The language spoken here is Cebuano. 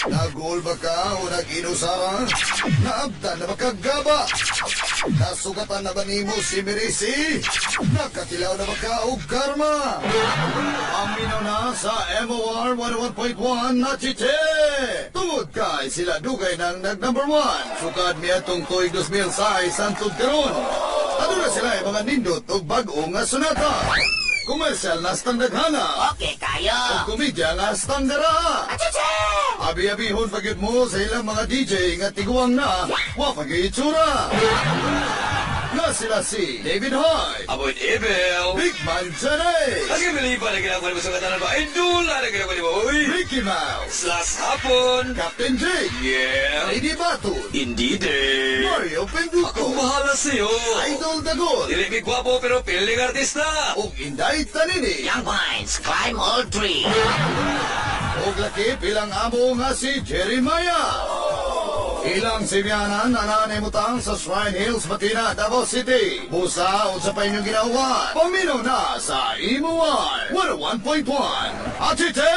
Nagol ba ka o nag-inusara? Naabtan na ba ka gaba? Nasugatan na ba nimo si Mirisi? Nakatilaw na ba ka og karma? Paminaw na sa MOR 101.1 na chiche! Tungod kay sila dugay ng nag-number one. Sukad miadtong tuig 2006 hangtod karon. Aduna sila ay mga nindot og bag-o nga sonata. Komersyal na standaghana. Okay kayo. Og komedya nga standara. Achiche! Abi-abihon pa gyud mo sa ilang mga DJ nga tiguang na, wa pa gyud itsura. Nga sila si David Hyde, Avoid evil. Big Man Janay, Lagi malipa na ginagawa mo sa katanan ba? Ay, dula na ginagawa mo. Uy! Ricky Mouse, Slash hapon. Captain Jake, Yeah. Lady Batul, Indeed eh. Mario Akong Penduko, bahala sa'yo. Idol Dagol, Dili mi gwapo pero piling artista. ug Inday Tanini, Young vines climb all tree. Ug lakip ilang amo nga si Jeremiah. Ilang simyanan na nanimutang sa Shrine Hills, Matina, Davao City. Busa, unsa pa inyong ginawa? Paminaw na sa MOR 101.1. Atite!